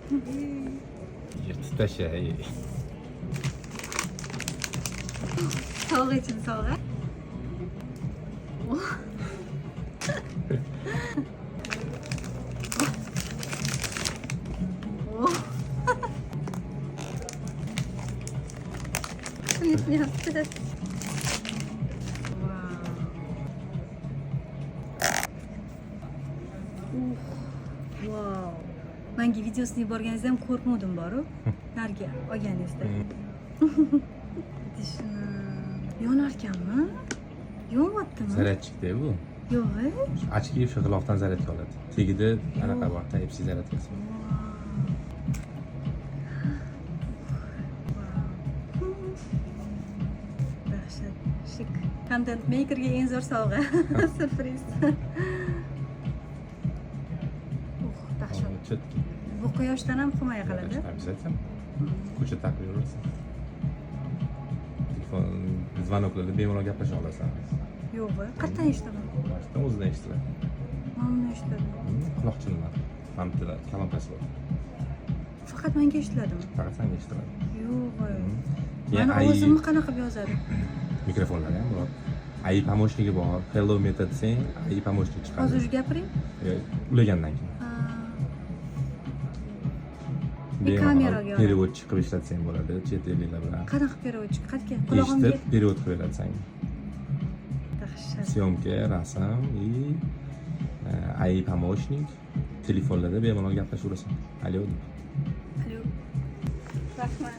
Yirtib tasha. Sovg'a ichida sovg'a. Oh. Oh. Yetmayapti. Vau. Vau. Manga videosini yuborganingizda ham qo'rqmadim boru. Narigi olganingizda. Shuni yonarkanmi? Yonyaptimi? Зарядчик da bu. Yo'q, e? Ochki o'sha g'ilofdan zaryadka oladi. Tagida anaqa bor, Type C zaryadkasi bor. Vau. Dahshat. Шик. Content makerga eng zo'r sovg'a. Syurpriz. Dahshat. Четкий. Bu quyoshdan ham himoya qiladi. Обязательно. Ko'cha taqib yuraversan. Telefon звонок larda bemalol gaplasha olasan. Yo'q, e? Qayerdan eshitaman? Mana shu o'zidan eshitiladi. Mana buni eshitiladi. Quloqchinlar. Mana bitta kolonkasi bor. Faqat menga eshitiladimi? Faqat sanga eshitiladi. Yo'q. e. Keyin Mani AI ovozimni qanaqa qilib yozadi? Mikrofonlar ham bor. AI помощник i bor. "Hello, Meta" desang, AI помощник chiqadi. Hozir уже gapiring. Ulagandan keyin. Ha. Bemalol Kameraga oladi. Переводчик qilib ishlatsang bo'ladi chet elliklar bilan. Qanaqa qilib переводчик? Qayerga? Qulog'imga. Eshitib, перевод qilib beradi sanga. Dahshat. Съёмка, rasm и AI помощник, telefonlarda bemalol gaplashaverasan. Alo deb. Alo. Rahmat.